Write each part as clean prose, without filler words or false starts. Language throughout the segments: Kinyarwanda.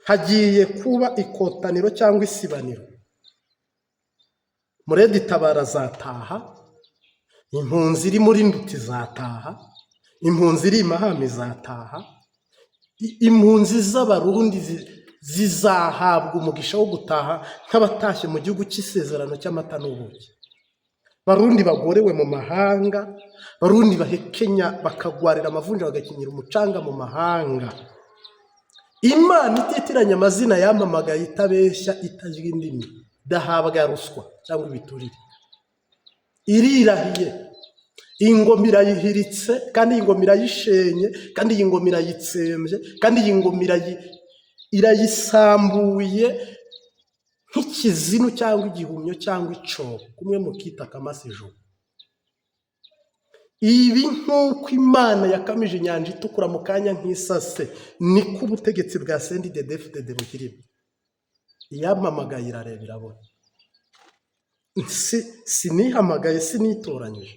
Hagiye kuba ikotaniro cyangwa isibaniro. Muredi Tabara azataha, impunzi iri muri Nduti izataha, impunzi iri i Mahama izataha, impunzi z'Abarundi zizahabwa umugisha wo gutaha nk'abatashye mu gihugu cy'isezerano cy'amata n'ubuki. Barundi bagorewe mu mahanga, Barundi bahekenya bakagwarira amavunja bagakinyira umucanga mu mahanga, Imana ititiranya amazina yampamagaye, itabeshya, itarya indimi, idahabwa ruswa cyangwa ibiturire, irirahiye. Iyi ngoma irayihiritse, kandi iyi ngoma irayishenye, kandi iyi ngoma irayitsembye, kandi iyi ngoma irayisambuye nk'ikizinu cyangwa igihumyo cyangwa icyobo, kumwe mukita akamasa ijoro. Ibi nk'uko Imana yakamije inyanja itukura mu kanya nk'isase, niko ubutegetsi bwa CNDD-FDD buhirima. Iyampamagaye irareba, irabona. Sinihamagaye, sinitoranyije,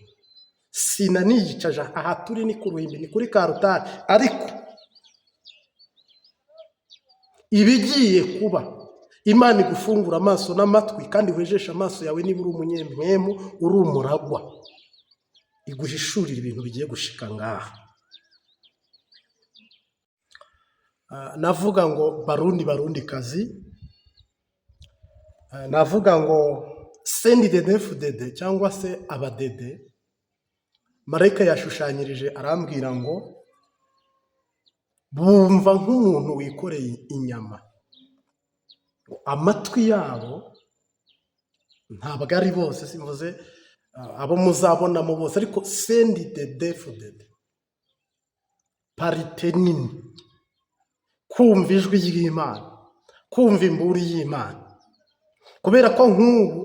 sinaniyicaje. Aha turi ni ku ruhimbi, ni kuri karutari. Ariko ibigiye kuba, Imana igufungura amaso n'amatwi, kandi wejeshe amaso yawe niba uri umunyempwemu, uri umuragwa, iguhishurira ibintu bigiye gushika ngaha. Navuga ngo Barundi, Barundi kazi, navuga ngo CNDD-FDD cyangwa se abadede, marayika yashushanyirije arambwira ngo bumva nk'umuntu wikoreye inyama. Amatwi yabo, ntabwo ari bose, simvuze abo muzabonamo bose, ariko CNDD-FDD partie nini, kumva ijwi ry'Imana, kumva imburi y'Imana, kubera ko nk'ubu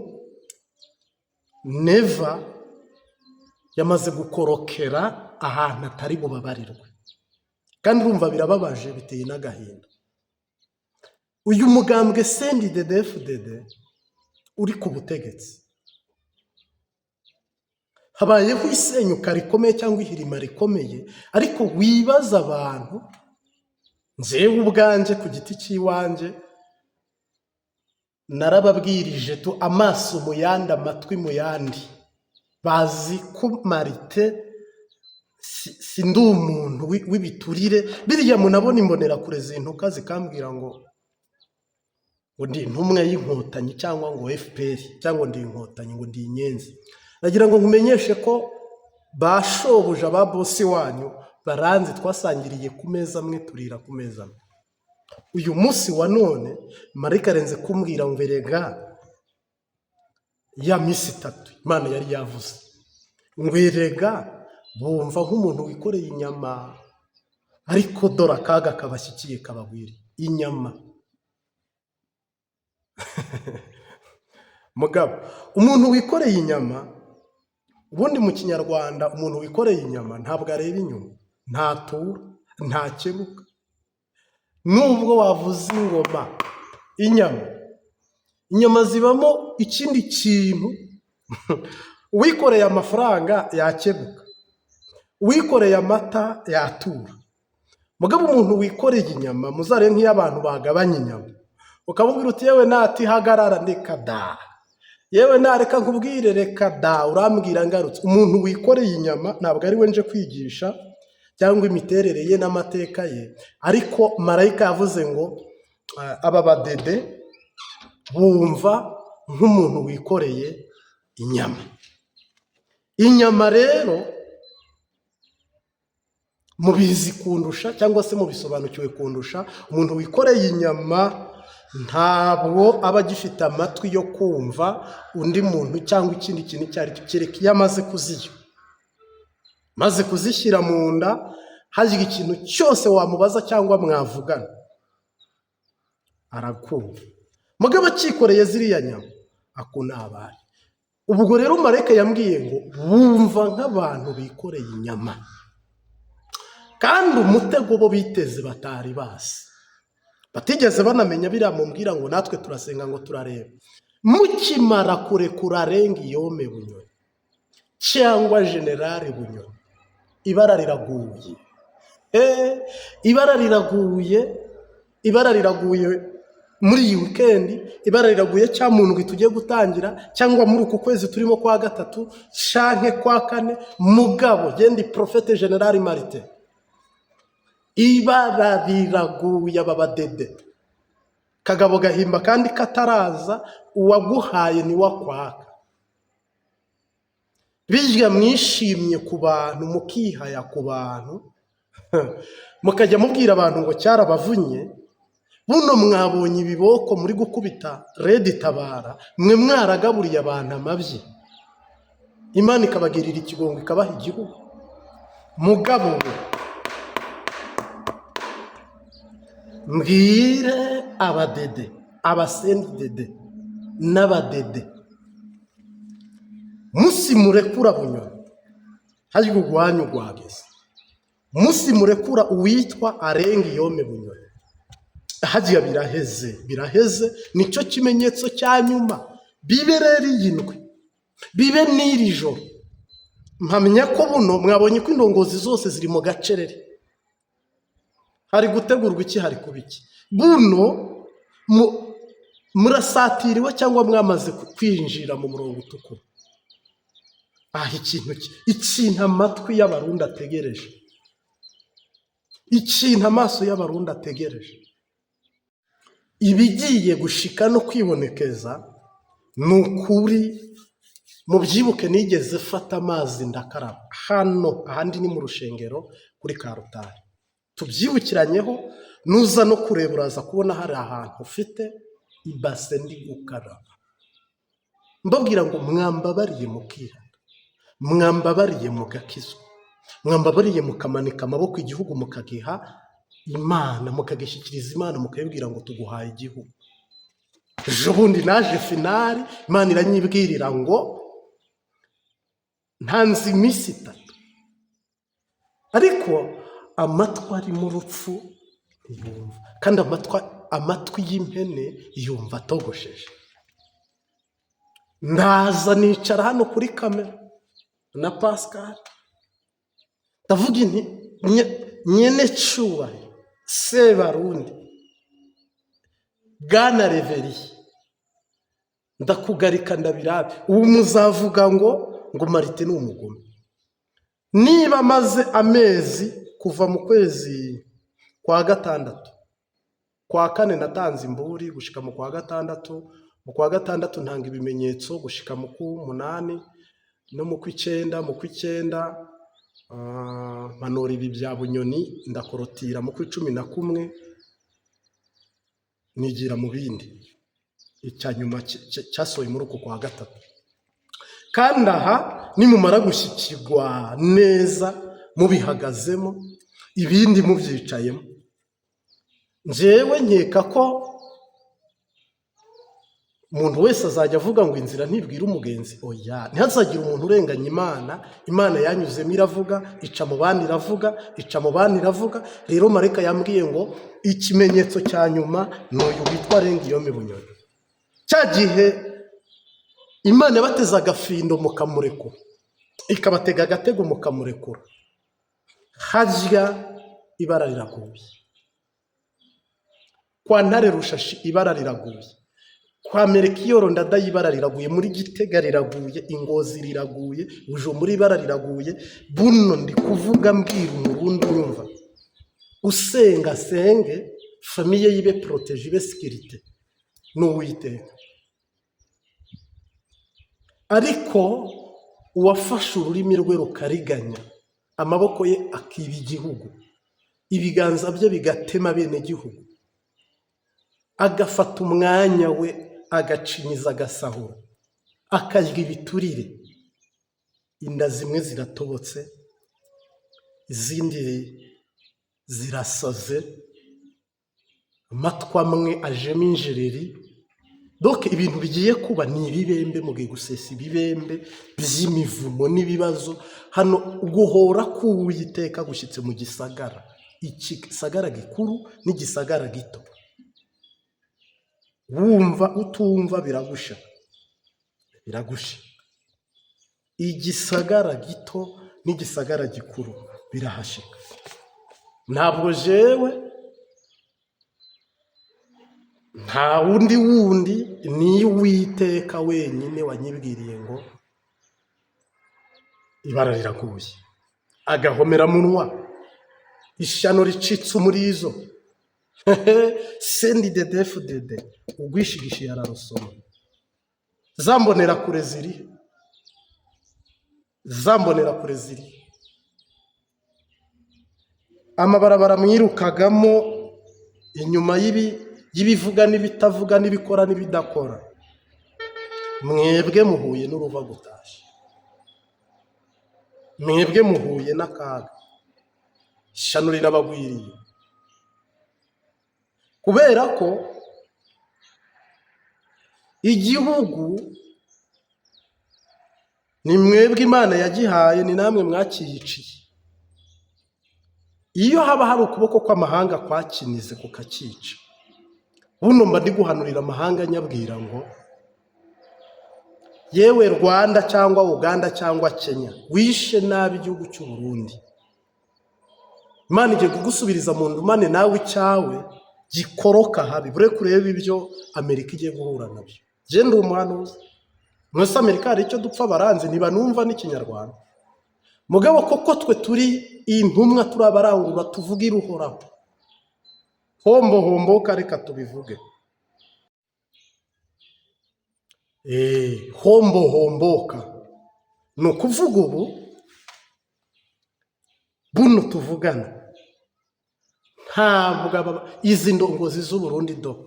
Neva yamaze gukorokera ahantu atari bubabarirwe, kandi urumva birababaje, biteye n'agahinda. Uyu mugambwe CNDD-FDD uri ku butegetsi, habayeho isenyuka rikomeye cyangwa ihirima rikomeye. Ariko wibaza abantu, njyewe ubwanjye ku giti cy'iwanjye narababwirije tu amaso mu yandi, amatwi mu yandi, bazi ko marite si ndi umuntu w'ibiturire. Biriya munabona imbonerakure zintuka zikambwira ngo ndi intumwa y'Inkotanyi cyangwa ngo FPR cyangwa ndi Inkotanyi, ngo ndi inyenzi, nagira ngo nkumenyeshe ko ba shobuja, ba bosi wanyu baranzi, twasangiriye ku meza amwe, turira ku meza amwe. Uyu munsi wa none marayika arenze kumbwira ngo erega ya minsi 3 Imana yari yavuze ngo erega bumva nk'umuntu wikoreye inyama, ariko dore akaga kabashyikiye, kabagwiriye. Inyama, mugabo, umuntu wikoreye inyama, ubundi mu Kinyarwanda umuntu wikoreye inyama ntabwo areba inyuma, ntatura, ntakebuka, nubwo wavuza ingoma. Inyama zibamo ikindi kintu. Uwikoreye amafaranga yakebuka, uwikoreye amata yatura. Mugabo umuntu wikoreye inyama, muzarebe nk'iyo abantu bagabanya inyama, ukamubwira uti: "Yewe nati hagarara," ndeka da, "Yewe nareka nkubwire," reka da, "Urambwira ngarutse." Umuntu wikoreye inyama ntabwo ari we nje kwigisha cyangwa imiterere ye n'amateka ye, ariko marayika yavuze ngo aba badede bumva nk'umuntu wikoreye inyama. Inyama rero mubizi kundusha cyangwa se mubisobanukiwe kundusha. Umuntu wikoreye inyama ntabwo aba agifite amatwi yo kumva undi muntu cyangwa ikindi kintu icyo ari cyo, kereka iyo amaze kuzirya, maze kuzishyira mu nda. Hagira ikintu cyose wamubaza cyangwa mwavugana arakumva. Mugabo akikoreye ziriya nyama, ako ni abaye. Ubwo rero marayika yambwiye ngo bumva nk'abantu bikoreye inyama, kandi umutego bo biteze batari bazi, batigeze banamenya. Biriya mumbwira ngo natwe turasenga, ngo turareba, mukimara kurekura arenga iyome Bunyoni cyangwa Generali Bunyoni, ibara riraguye, ibara riraguye. Ibara riraguye muri iyi wikendi, ibara riraguye cya mu ndwi tugiye gutangira, cyangwa muri uku kwezi turimo kwa gatatu canke kwa kane. Mugabo genda prophète général Martin, ibara riraguye. Aba badede Kagabo gahimba kandi kataraza, uwaguhaye ni akwaka. Bijya mwishimye ku bantu, mukihaya ku bantu, mukajya mubwira abantu ngo cyarabavunye. Buno mwabonye ibiboko muri gukubita RED Tabara, mwe mwaragaburiye abantu amabyi, Imana ikabagirira ikigongo, ikabaha igihugu. Mugabo we, mbwire abadede, abasendidede n'abadede, musi murekura Bunyoni, harya urwanyu rwageze. Musi murekura uwitwa arenga iyome Bunyoni, harya biraheze, biraheze. Nicyo kimenyetso cya nyuma. Bibe rero iyi ndwi, bibe n'iri joro. Mpamya ko buno mwabonye ko indongozi zose ziri mu gacerere. Hari gutegurwa iki? Hari kuba iki? Buno murasatiriwe cyangwa mwamaze kwinjira mu murongo utukura. Aha ikintu amatwi y'Abarundi ategereje, ikintu amaso y'Abarundi ategereje, ibigiye gushika no kwibonekeza, ni ukuri mubyibuke. Nigeze fata amazi ndakaraba hano, ahandi ni mu rushengero kuri Karutari. Tubyibukiranyeho, nuza no kureba uraza kubona hari ahantu ufite ibase ndi gukaraba, mbabwira ngo mwambabariye mukihana, mwambabariye mugakizwa, mwambabariye mukamanika amaboko, igihugu mukagiha Imana, mukagishyikiriza Imana, mukayibwira ngo tuguhaye igihugu. Ejo bundi naje finale, Imana iranyibwirira ngo ntanze iminsi 3, ariko amatwi ari mu rupfu ntiyumva, kandi amatwi y'impene yumva atogosheje. Ndaza nicara hano kuri kamera na Pascal, ndavuga nti nyene cyubahiro Sebarundi bwana Reveriye, ndakugarika ndabirabe. Ubu muzavuga ngo Marite ni umugome. Niba amaze amezi kuva mu kwezi kwa gatandatu, kwa kane natanze imburi gushika mu kwa gatandatu, mu kwa gatandatu ntanga ibimenyetso gushika mu k'umunani no mu kw'icyenda, mu kw'icyenda mpanura ibi bya Bunyoni, ndakorotira mu kw'11 nigira mu bindi. Icya nyuma cyasohoye muri uku kwa gatatu. Kandi aha nimumara gushyikirwa neza, mubihagazemo, ibindi mubyicayemo, njyewe nkeka ko umuntu wese azajya avuga ngo inzira ntibwira umugenzi. Oya, ntihazagire umuntu urenganya Imana. Imana yanyuzemo iravuga, ica mu bandi iravuga, ica mu bandi iravuga. Rero marayika yambwiye ngo ikimenyetso cya nyuma ni uyu witwa Rengiyome Bunyoni. Cya gihe Imana yabateze agafindo mukamurekura, ikabatega agatego mukamurekura, harya ibara riraguye. Kwa Ntare Rushashi ibara riraguye, kwa Merekiyoro Ndadaye ibara riraguye, muri Gitega riraguye, Ingozi riraguye, Bujumbura ibara riraguye. Buno ndi kuvuga mbwira Umurundi unyumva, usenga senge, famille yibe protégée, ibe sécurité n'Uwiteka. Ariko uwafashe ururimi rwe rukariganya, amaboko ye akiba igihugu, ibiganza bye bigatema bene gihugu, agafata umwanya we agacinyiza, agasahura, akarya ibiturire, inda zimwe ziratobotse, izindi zirasaze, amatwi amwe ajemo injereri. Donc ibintu bigiye kuba ni ibibembe, mugiye gusesa ibibembe by'imivumo n'ibibazo hano. Guhora k'Uwiteka gushyitse mu gisagara, igisagara gikuru n'igisagara gito. Wumva utumva biragusha, biragusha. Igisagara gito n'igisagara gikuru birahashika. Ntabwo jewe Nta wundi wundi, ni Uwiteka wenyine wanyibwiriye ngo ibara riraguye, agahomeramunwa, ishyano ricitse umurizo. CNDD-FDD ugwishigishiye ararusoma. Za mbonerakure ziri, za mbonerakure ziri, amabarabara mwirukagamo inyuma y'ibivuga n'ibitavuga n'ibikora n'ibidakora, mwebwe muhuye n'uruva gutashya, mwebwe muhuye n'akaga, ishyano rirabagwiriye, kubera ko igihugu ni mwebwe Imana yagihaye, ni namwe mwakiyiciye. Iyo haba hari ukuboko kw'amahanga kwakinize kukakica, buno mba ndi guhanurira amahanga nyabwira ngo: "Yewe Rwanda cyangwa Uganda cyangwa Kenya, wishe nabi igihugu cy'u Burundi, Imana igiye kugusubiriza mu ndumane nawe icyawe gikoroka habi." Bure kureba ibyo Amerika igiye guhura nabyo. Njye ndi umuhanuzi. Mwese Amerika hari icyo dupfa? Baranzi, ntibanumva n'Ikinyarwanda. Mugabo koko twe turi intumwa, turi abarangurura, tuvuga iruhoraho. Hombo homboka, reka tubivuge. Hombo homboka ni ukuvuga ubu buno tuvugana, ntabwo izi ndongozi z'Uburundi do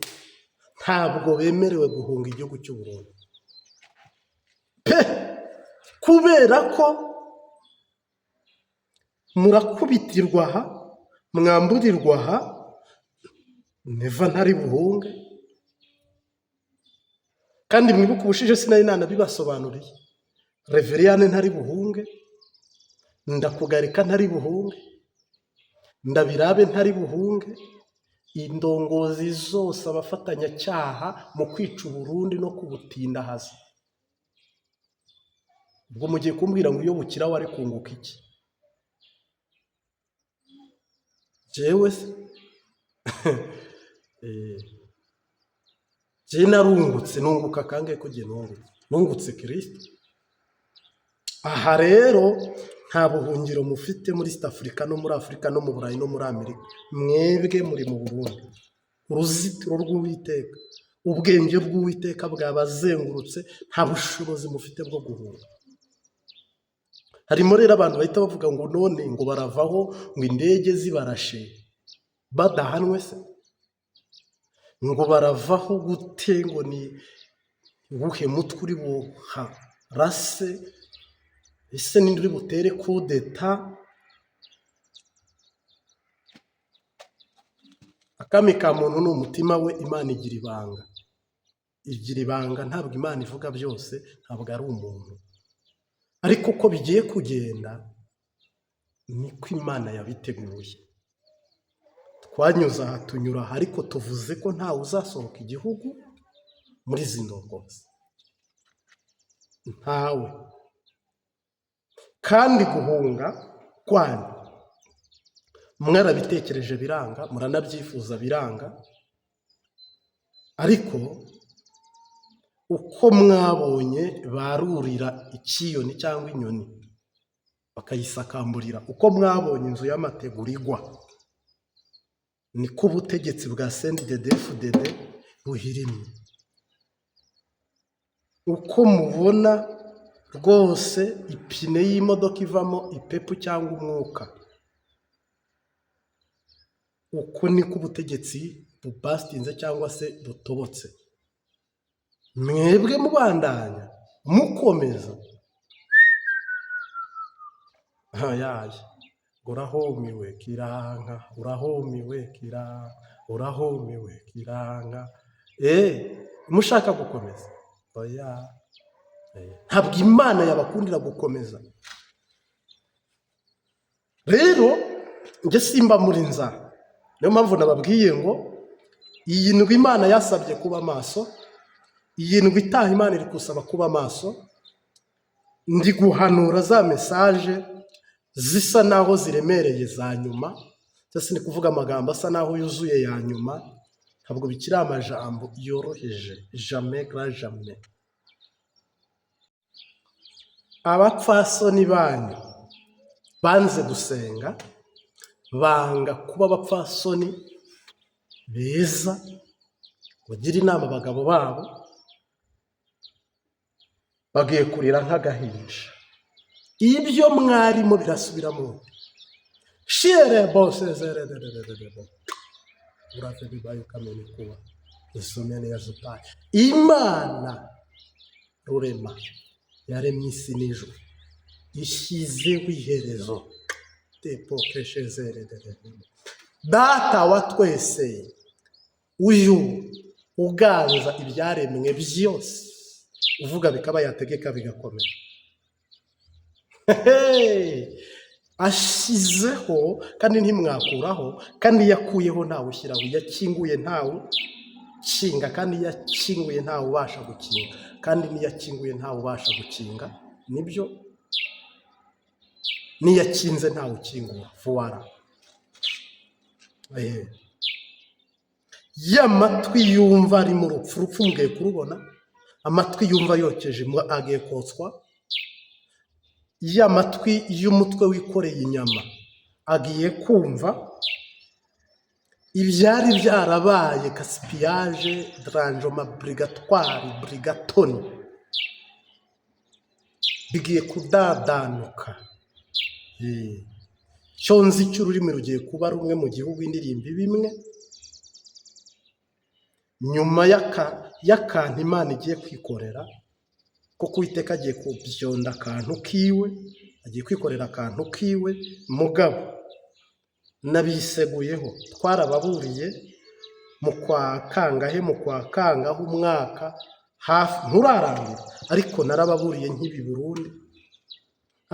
ntabwo bemerewe guhunga igihugu cy'u Burundi pe, kubera ko murakubitirwa aha, mwamburirwa aha. Neva ntari buhunge. Kandi mwibuke ubushize sinari nanabibasobanuriye: Reveriyane ntari buhunge, Ndakugarika ntari buhunge, Ndabirabe ntari buhunge, indongozi zose, abafatanyacyaha mu kwica Uburundi no kubutindahaza. Ubwo mugiye kumbwira ngo iyo bukira wari kunguka iki? Jewe se jewe narungutse, nunguka kangahe? Ko jye nungutse, nungutse Kirisito. Aha rero nta buhungiro mufite muri East Africa no muri Afurika no mu Burayi no muri Amerika. Mwebwe muri mu Burundi, uruzitiro rw'Uwiteka, ubwenge bw'Uwiteka bwabazengurutse, nta bushobozi mufite bwo guhunga. Harimo rero abantu bahita bavuga ngo none ngo baravaho ngo indege zibarashe badahanwe se, ngo baravaho gute, ngo ni uwuhe mutwe uri buharase, ese ninde uri butere kudeta? Akami ka muntu ni umutima we, Imana igira ibanga, igira ibanga. Ntabwo Imana ivuga byose, ntabwo ari umuntu. Ariko uko bigiye kugenda niko Imana yabiteguye. Twanyuze aha, tunyura aha, ariko tuvuze ko ntawe uzasohoka igihugu muri izi ndongozi, ntawe. Kandi guhunga kwanyu mwarabitekereje biranga, muranabyifuza biranga, ariko uko mwabonye barurira ikiyoni cyangwa inyoni bakayisakamburira, uko mwabonye inzu y'amategura igwa, niko ubutegetsi bwa CNDD-FDD buhirimye. Uko mubona rwose ipine y'imodoka ivamo ipepu cyangwa umwuka, uko niko ubutegetsi bubasitinze cyangwa se butobotse. Mwebwe mubandanya mukomeza yaye, urahumiwe kiranka, urahumiwe kiranka, urahumiwe kiranka. Mushaka gukomeza? Oya, ntabwo Imana yabakundira gukomeza. Rero njye simba muri nzara, niyo mpamvu nababwiye ngo iyi ndwi Imana yasabye kuba maso, iyi ndwi itaha Imana iri gusaba kuba maso. Ndi guhanura za message zisa naho ziremereye za nyuma, cyangwa se ni kuvuga amagambo asa naho yuzuye ya nyuma. Ntabwo bikiri amajambo yoroheje, jamais grand jamais. Abapfasoni banyu banze gusenga, banga kuba abapfasoni beza, bagira inama abagabo babo, bagiye kurira nk'agahinja. Ibyo mwarimo birasubiramo. Shere bose zerererererebo urave bibaye ukamenya kuba isomene ya zupayi. Imana Rurema yaremye isi n'ijuru, ishyizeho iherezo tepokeshezererererebo. Data wa twese, uyu uganza ibyaremwe byose, uvuga bikaba, yategeka bigakomera. Hehe! Ashyizeho kandi ntimwakuraho, kandi yakuyeho ntawe ushyiraho, yakinguye ntawe ukinga, kandi yakinguye ntawe ubasha gukinga, kandi n'iyakinguye ntawe ubasha gukinga. Nibyo, n'iyakinze ntawe ukingura. Voilà. Ya matwi yumva ari mu rupfu, urupfu mugiye kurubona. Amatwi yumva yokeje agiye kotswa. Ya matwi y'umutwe wikoreye inyama agiye kumva ibyari byarabaye gaspillage, dérangement, brigatoire, brigatoni, bigiye kudadanuka. Cyo nzi cy'ururimi rugiye kuba rumwe mu gihugu, indirimbo iba imwe, nyuma y'akantu Imana igiye kwikorera, kuko Uwiteka agiye kubyonda akantu kiwe, agiye kwikorera akantu kiwe. Mugabo nabiseguyeho, twarababuriye mu kwa kangahe, mu kwa kangahe, umwaka hafi nturarangira, ariko narababuriye nkibi Burundi,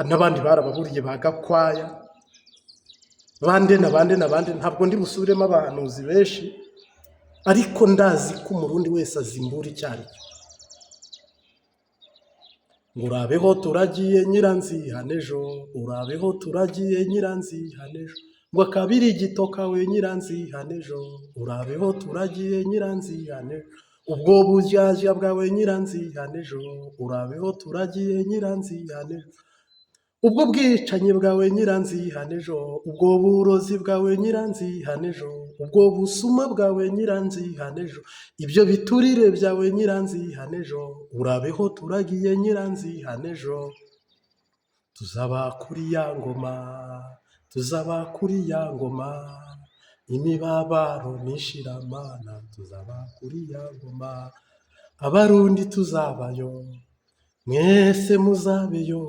n'abandi barababuriye ba Gakwaya, bande na bande na bande. Ntabwo ndi busubiremo abahanuzi benshi, ariko ndazi ko Umurundi wese azimbura icyo ari cyo. Ngo urabeho turagiye nyiranzihanejo, urabeho turagiye nyiranzihanejo, ngo akabiri gitoka we nyiranzihanejo, urabeho turagiye nyiranzihanejo, ubwo buryarya bwawe nyiranzihanejo, urabeho turagiye nyiranzihanejo, ubwo bwicanyi bwawe nyiranzihanejo, ubwo burozi bwawe nyiranzihanejo, ubwo busuma bwawe nyiranzihanejo, ibyo biturire byawe nyiranzihanejo, urabeho turagiye nyiranzihanejo. Tuzaba kuri ya ngoma, tuzaba kuri ya ngoma, imibabaro nishiramana, tuzaba kuri ya ngoma. Abarundi tuzabayo, mwese muzabeyo,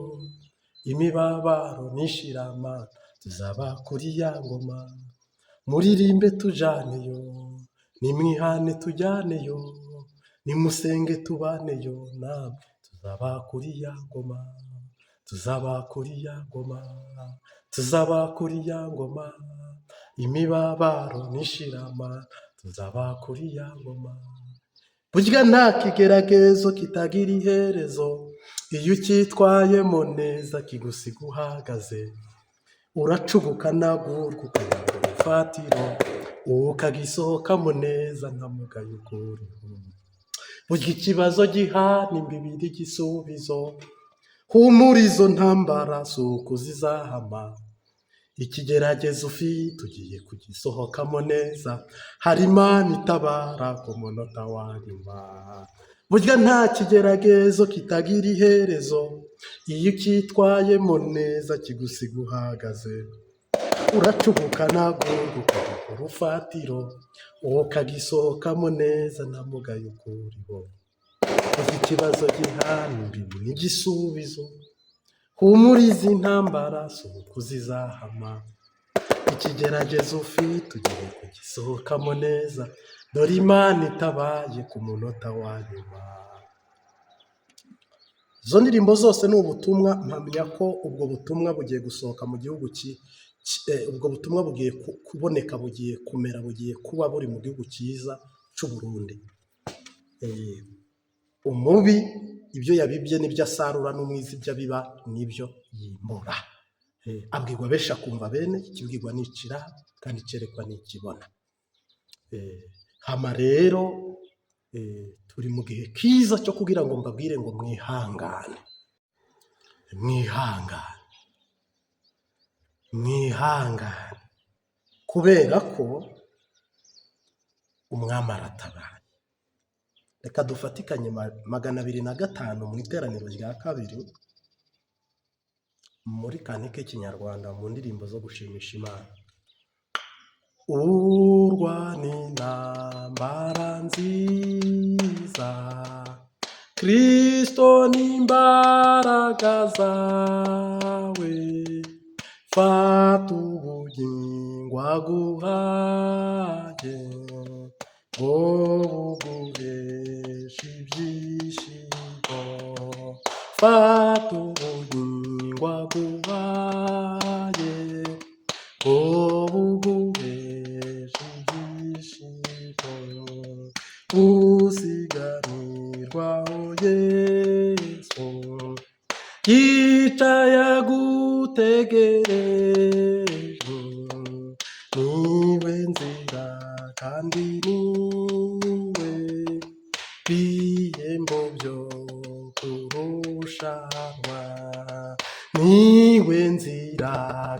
imibabaro nishiramana, tuzaba kuri ya ngoma. Muririmbe tujaneyo, nimwihane tujyaneyo, nimusenge tubaneyo, namwe tuzaba kuri ya ngoma, tuzaba kuri ya ngoma, tuzaba kuri ya ngoma, imibabaro nishirama, tuzaba kuri ya ngoma. Burya nta kigeragezo kitagira iherezo, iyo ucyitwayemo neza kigusiga uhagaze, uracuguka nagurwa ukajya ku rufatiro, ukagisohokamo neza nta mugayo ukuriho. Burya ikibazo gihana imbibi n'igisubizo, humura izo ntambara si uko zizahama, ikigeragezo ufite ugiye kugisohokamo neza, hari Imana itabara ku munota wa nyuma. Burya nta kigeragezo kitagira iherezo, iyo ucyitwayemo neza kigusiga uhagaze, uracubuka nagurwa ukajya ku rufatiro, ukagisohokamo neza nta mugayo ukuriho. Burya ikibazo gihana imbibi n'igisubizo, humura izi ntambara si uko zizahama, ikigeragezo ufite ugiye kugisohokamo neza, dore Imana itabaye ku munota wa nyuma. Izo ndirimbo zose ni ubutumwa, mpamya ko ubwo butumwa bugiye gusohoka mu gihugu, ubwo butumwa bugiye kuboneka, bugiye kumera, bugiye kuba buri mu gihugu cyiza cy'u Burundi. Umubi ibyo yabibye nibyo asarura, n'umwiza ibyo abiba nibyo yimbura. Abwirwa benshi akumva bene, ikibwirwa n'ikira kandi icyerekwa n'ikibona. Hama rero turi mu gihe kiza cyo kugira ngo mbabwire ngo mwihangane, mwihangane, mwihangane, kubera ko umwami aratabaye. Reka dufatikanye 205 mu iteraniro rya kabiri muri cantique Kinyarwanda mu ndirimbo zo gushimisha Imana. Urwana intambara nziza, Kristo n'imbaraga zawe, fata ubugingo aguhaye, ngo buguheshe ibyishimo. Fata ubugingo aguhaye, ngo buguheshe ibyishimo. Usiganirwaho Yesu, yicaye agutegereje, niwe nzira kandi niwe bihembo byo kurushanwa, niwe nzira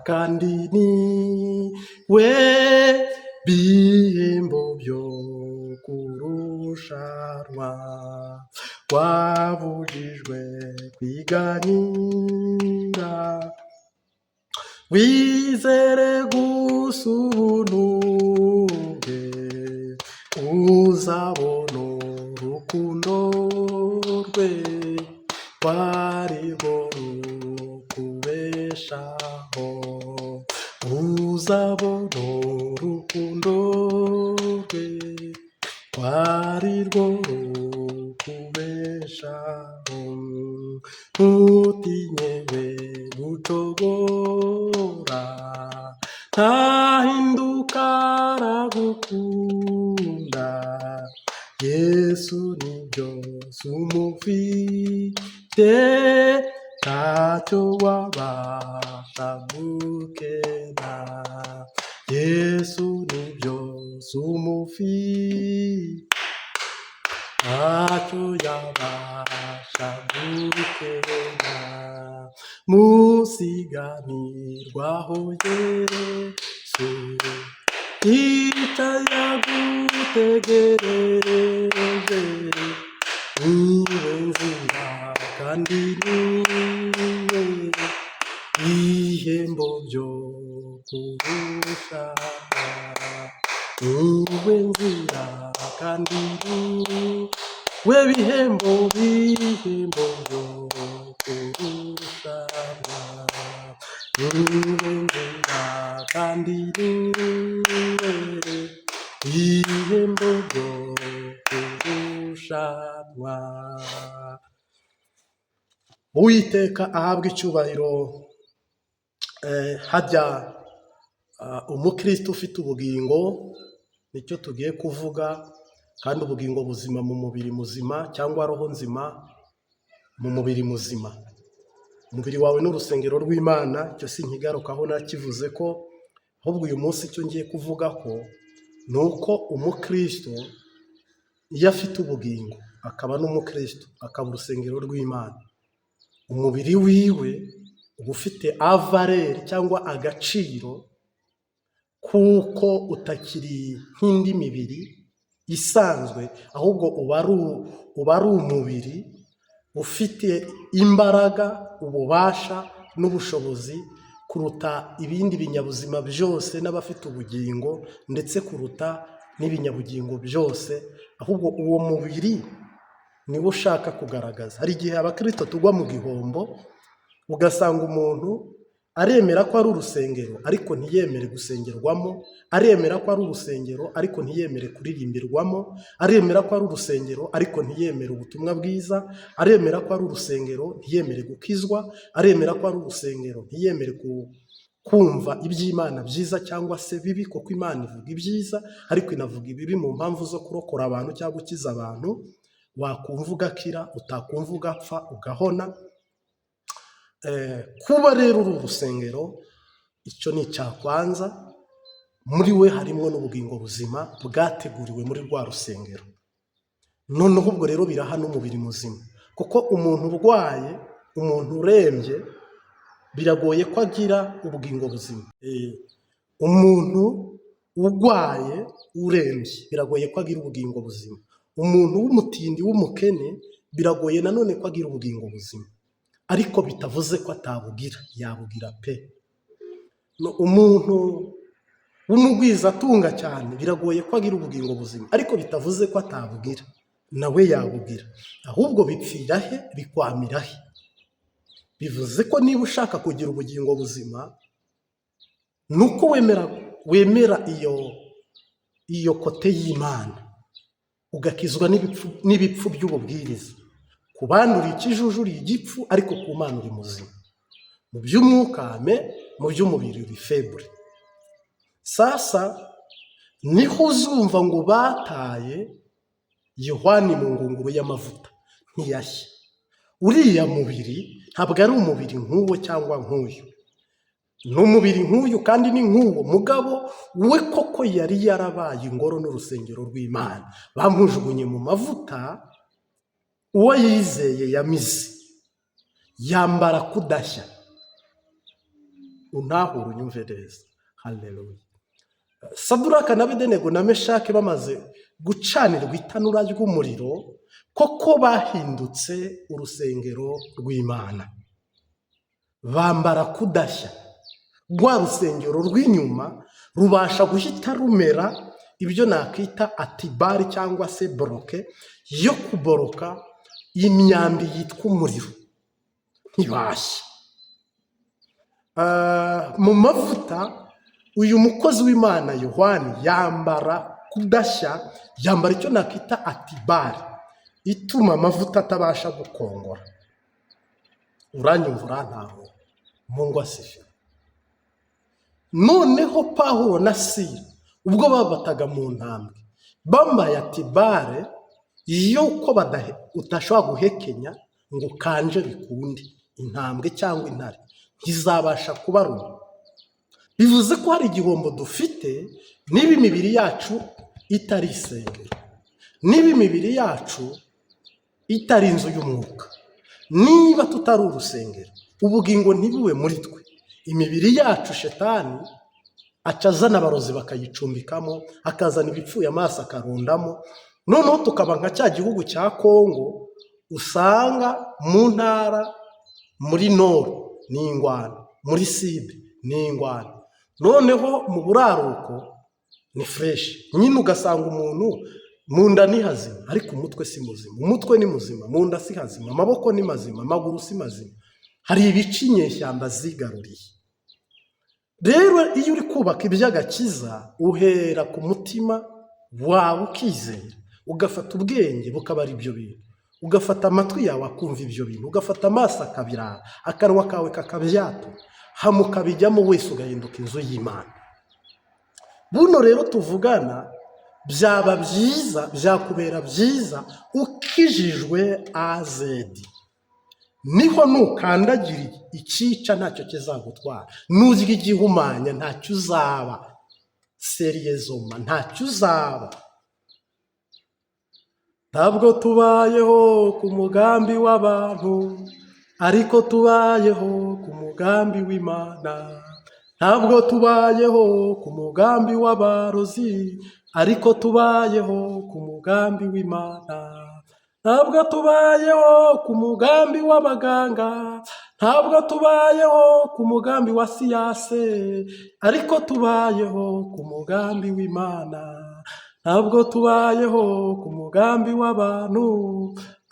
kandi niwe bihembo byo kurushanwa. Wabujijwe kwiganyira, wizere gusa ubuntu bwe, uzabona urukundo rwe, rwari rwo rukubeshaho. Uzabona urukundo rwe, rwari rwo rukubeshaho. Ntutinye we gucogora, ntahinduka aragukunda. Yesu ni byose umufite, ntacyo wabasha gukena. Yesu ni byose umufite, ntacyo yabasha gukena. Musiganirwaho Yesu, yicaye agutegereje, niwe nzira kandi niwe bihembo byo kurushanwa. Niwe nzira kandi niwe bihembo, bihembo byo kurushanwa. Niwe nzira kandi niwe bihembo byo kurushanwa. Uwiteka ahabwe icyubahiro. Hajya umukristo ufite ubugingo, nicyo tugiye kuvuga, kandi ubugingo buzima mu mubiri muzima cyangwa roho nzima mu mubiri muzima. Umubiri wawe ni urusengero rw'Imana, icyo sinkigarukaho nakivuze ko, ahubwo uyu munsi icyo ngiye kuvuga ko ni uko umukristo iyo afite ubugingo akaba n'umukristo akaba urusengero rw'Imana, umubiri wiwe uba ufite valeur cyangwa agaciro, kuko utakiri nk'indi mibiri isanzwe, ahubwo uba ari umubiri ufite imbaraga, ububasha n'ubushobozi kuruta ibindi binyabuzima byose n'abafite ubugingo, ndetse kuruta n'ibinyabugingo byose. Ahubwo uwo mubiri niwo ushaka kugaragaza. Hari igihe abakirisito tugwa mu gihombo, ugasanga umuntu aremera ko ari urusengero ariko ntiyemere gusengerwamo, aremera ko ari urusengero ariko ntiyemere kuririmbirwamo, aremera ko ari urusengero ariko ntiyemere ubutumwa bwiza, aremera ko ari urusengero ntiyemere gukizwa, aremera ko ari urusengero ntiyemere kumva iby'Imana byiza cyangwa se bibi, kuko Imana ivuga ibyiza ariko inavuga ibibi mu mpamvu zo kurokora abantu cyangwa gukiza abantu. Wakumva ugakira, utakumva ugapfa ugahona. Kuba rero uri urusengero, icyo ni icyakwanza. Muri we harimo n'ubugingo buzima bwateguriwe muri rwa rusengero. Noneho ubwo rero biraha n'umubiri muzima, kuko umuntu urwaye, umuntu urembye, biragoye ko agira ubugingo buzima. Umuntu urwaye, urembye, biragoye ko agira ubugingo buzima. Umuntu w'umutindi, w'umukene, biragoye nanone ko agira ubugingo buzima, ariko bitavuze ko atabugira, yabugira pe. Umuntu w'umugwizatunga cyane biragoye ko agira ubugingo buzima, ariko bitavuze ko atabugira, nawe yabugira. Ahubwo bipfira he? Bikwamira he? Bivuze ko niba ushaka kugira ubugingo buzima, ni uko wemera iyo côté y'Imana, ugakizwa n'ibipfu by'ububwiriza. Ku bandi uri ikijuju, uri igipfu, ariko ku Mana uri muzima. Mu by'umwuka ame, mu by'umubiri uri faible. Sasa niho uzumva ngo bataye Yohani mu ngunguru y'amavuta ntiyashya. Uriya mubiri ntabwo ari umubiri nk'uwo cyangwa nk'uyu, ni umubiri nk'uyu kandi ni nk'uwo mugabo we koko yari yarabaye ingoro n'urusengero rw'Imana. Bamujugunye mu mavuta, uwo yizeye yamize, yambara kudashya. Untahure, unyumve neza. Haleluya! Saduraka na Bedenego na Meshake bamaze gucanirwa itanura ry'umuriro, koko bahindutse urusengero rw'Imana, bambara kudashya. Rwa rusengero rw'inyuma rubasha guhita rumera ibyo nakwita atibari cyangwa se bloc yo kuboroka imyambi yitwa umuriro, ntibashya. Mu mavuta, uyu mukozi w'Imana Yohani yambara kudashya, yambara icyo nakwita atibari ituma amavuta atabasha gukongora. Uranyumva, urantahura? Mungu asifiwe. Noneho Pawulo na Sila ubwo babataga mu ntambwe bambaye atibare y'uko udashobora guhekenya ngo ukanje bikunde, intambwe cyangwa intare ntizabasha kubaruma. Bivuze ko hari igihombo dufite niba imibiri yacu itari isengero, niba imibiri yacu itari inzu y'umwuka, niba tutari urusengero, ubugingo ntibube muri twe. Imibiri yacu shetani aca azana abarozi bakayicumbikamo, akazana ibipfuye amaso akarundamo, noneho tukaba nka cya gihugu cya Kongo usanga mu ntara, muri nord ni ingwano, muri sud ni ingwano, noneho mu buraruko ni fresh nyine. Ugasanga umuntu mu nda ni hazima ariko umutwe si muzima, umutwe ni muzima mu nda si hazima, amaboko ni mazima, amaguru si mazima. Hari ibice inyeshyamba zigaruriye. Rero iyo uri kubaka iby'agakiza, uhera ku mutima wawe ukizera, ugafata ubwenge bukabara ibyo bintu, ugafata amatwi yawe akumva ibyo bintu, ugafata amaso akabiraba, akanwa kawe kakabyatura, hama ukabijyamo wese, ugahinduka inzu y'Imana. Buno rero tuvugana, byaba byiza, byakubera byiza ukijijwe azedi. Niho nukandagira icyica ntacyo kizagutwara, nurya igihumanya ntacyo uzaba, sérieusement ntacyo uzaba. Ntabwo tubayeho ku mugambi w'abantu, ariko tubayeho ku mugambi w'Imana. Ntabwo tubayeho ku mugambi w'abarozi, ariko tubayeho ku mugambi w'Imana. Ntabwo tubayeho ku mugambi w'abaganga, ntabwo tubayeho ku mugambi wa science, ariko tubayeho ku mugambi w'Imana. Ntabwo tubayeho ku mugambi w'abantu,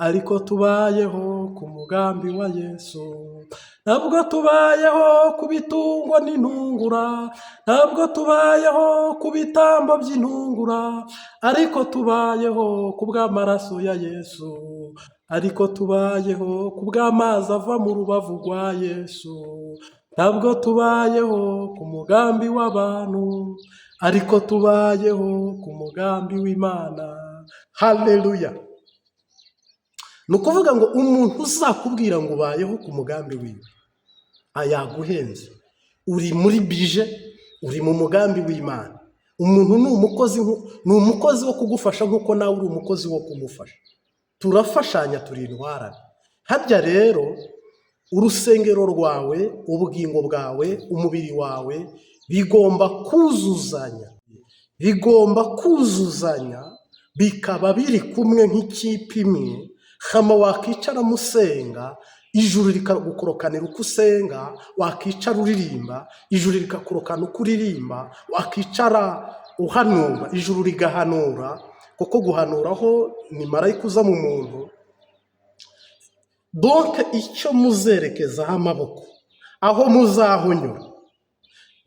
ariko tubayeho ku mugambi wa Yesu. Ntabwo tubayeho ku bitungwa n'intungura, ntabwo tubayeho ku bitambo by'intungura, ariko tubayeho ku bw'amaraso ya Yesu, ariko tubayeho ku bw'amazi ava mu rubavu rwa Yesu. Ntabwo tubayeho ku mugambi w'abantu, ariko tubayeho ku mugambi w'Imana. Haleluya! Ni ukuvuga ngo umuntu uzakubwira ngo ubayeho ku mugambi wiwe, yaguhenze. Uri muri budget, uri mu mugambi w'Imana. Umuntu ni umukozi, ni umukozi wo kugufasha nk'uko nawe uri umukozi wo kumufasha. Turafashanya, turi intwarane. Harya rero urusengero rwawe, ubugingo bwawe, umubiri wawe bigomba kuzuzanya, bigomba kuzuzanya, bikaba biri kumwe nk'ikipe imwe. Hama wakicara musenga, ijuru rikagukorokanira uko usenga, wakicara uririmba, ijuru rikakurokana uko uririmba, wakicara uhanura, ijuru rigahanura, kuko guhanuraho ni marayika uza mu muntu. Donc icyo muzerekezaho amaboko, aho muzahonyura.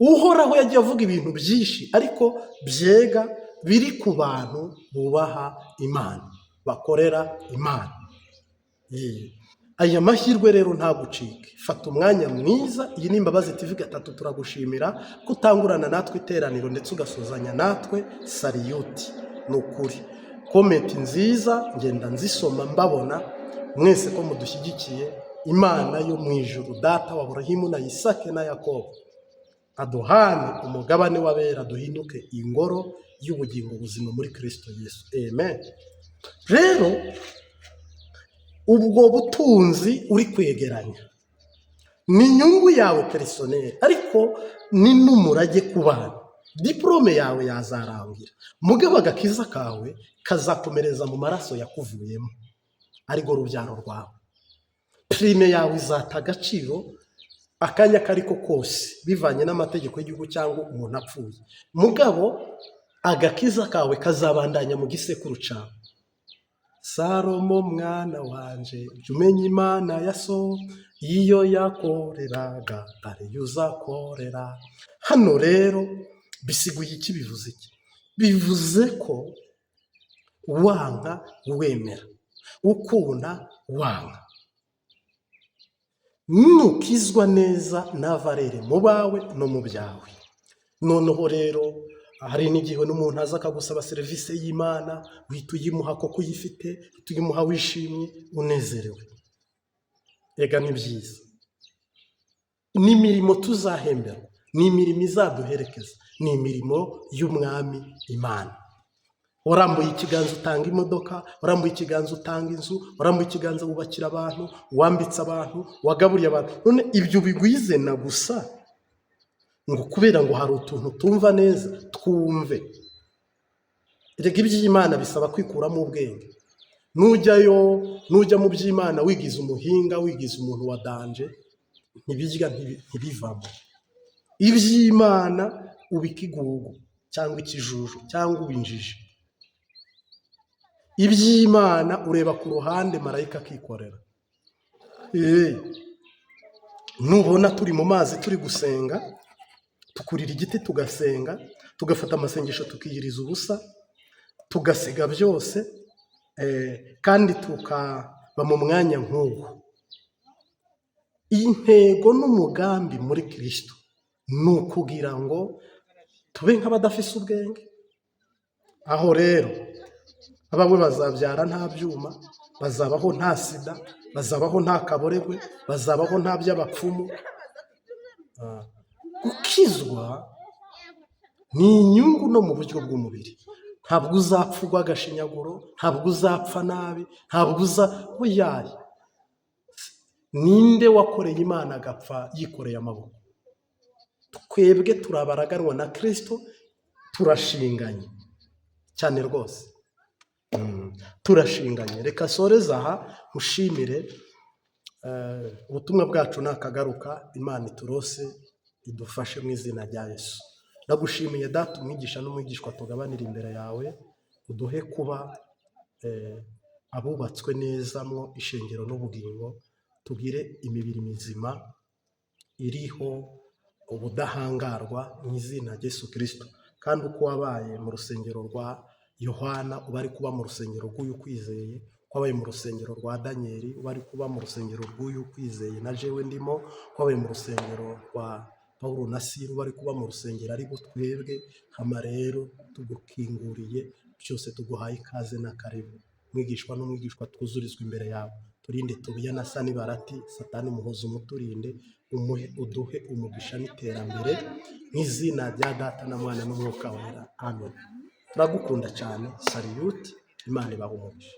Uhoraho yagiye avuga ibintu byinshi, ariko byega biri ku bantu bubaha Imana, bakorera Imana. Aya mahirwe rero ntagucike, fata umwanya mwiza. Iyi ni Imbabazi TV gatatu, turagushimira ko utangurana natwe iteraniro ndetse ugasozanya natwe. Salute, ni ukuri. Comment nziza ngenda nzisoma, mbabona mwese ko mudushyigikiye. Imana yo mu ijuru, Data wa Burahimu na Isake na Yakobo, aduhane umugabane w'abera, duhinduke ingoro y'ubugingo buzima muri Kirisito Yesu, amen. Rero ubwo butunzi uri kwegeranya ni inyungu yawe personnelle, ariko ni n'umurage ku bana. Diplôme yawe yazarangira, mugabo agakiza kawe kazakomereza mu maraso yakuvuyemo, ariko rubyaro rwawe. Prime yawe izata agaciro akanya ako ariko kose, bivanye n'amategeko y'igihugu cyangwa umuntu apfuye, mugabo agakiza kawe kazabandanya mu gisekuru cyawe. Salomo mwana wanje, jya umenya Imana ya so, iyo yakoreraga ariyo uzakorera. Hano rero bisiguye iki? Bivuze iki? Bivuze ko wanga wemera, ukunda wanga, nukizwa neza na valeur mu bawe no mu byawe. Noneho rero hari n'igihe n'umuntu aza akagusaba serivisi y'Imana, uhita uyimuha koko uyifite, uhita uyimuha wishimye, unezerewe. Ega ni byiza, ni imirimo tuzahemberwa, ni imirimo izaduherekeza, ni imirimo y'Umwami Imana. Warambuye ikiganza utanga imodoka, warambuye ikiganza utanga inzu, warambuye ikiganza wubakira abantu, wambitse abantu, wagaburiye abantu, none ibyo bigwize na gusa ngo kubera ngo hari utuntu tumva neza? Twumve. Reka, iby'Imana bisaba kwikuramo ubwenge. Nujyayo, nujya mu by'Imana wigize umuhinga, wigize umuntu wa danger, ntibirya, ntibivamo. Iby'Imana uba ikigugu cyangwa ikijuju cyangwa uba injiji. Iby'Imana ureba ku ruhande, marayika akikorera. Nubona turi mu mazi turi gusenga, tukurira igiti tugasenga, tugafata amasengesho, tukiyiriza ubusa, tugasiga byose, kandi tukaba mu mwanya nk'uwo. Intego n'umugambi muri Kirisito ni ukugira ngo tube nk'abadafise ubwenge. Aho rero abawe bazabyara nta byuma, bazabaho nta sida, bazabaho nta kaboregwe, bazabaho nta by'abapfumu. Gukizwa ni inyungu no mu buryo bw'umubiri. Ntabwo uzapfa urw'agashinyaguro, ntabwo uzapfa nabi, ntabwo uza oyaye. Ninde wakoreye Imana agapfa yikoreye amaboko? Twebwe turabaraganwa na Kirisito, turashinganye cyane rwose. Turashinganye. Reka soreze aha, nkushimire. Ubutumwa bwacu ni akagaruka. Imana iturose, idufashe mu izina rya Yesu. Ndagushimiye Data, umwigisha n'umwigishwa tugabanira imbere yawe, uduhe kuba abubatswe neza mwo ishengero n'ubugingo, tugire imibiri mizima iriho ubudahangarwa mu izina rya Yesu Kirisito. Kandi uko wabaye mu rusengero rwa Yohana, uba ari kuba mu rusengero rw'uyu ukwizeye, uko wabaye mu rusengero rwa Daniyeli, uba ari kuba mu rusengero rw'uyu ukwizeye na jewe ndimo, uko wabaye mu rusengero rwa Pawulo na Sila, uba ari kuba mu rusengero ari bo twebwe. Hama rero tugukinguriye byose, tuguhaye ikaze na karibu. Mwigishwa n'umwigishwa twuzurizwa imbere yawe. Turinde Tobiya na Sanibarati, Satani muhoza umuturinde, umuhe uduhe umugisha n'iterambere mu izina rya Data na Mwana n'Umwuka Wera. Amen. Turagukunda cyane. Salute. Imana ibahe umugisha.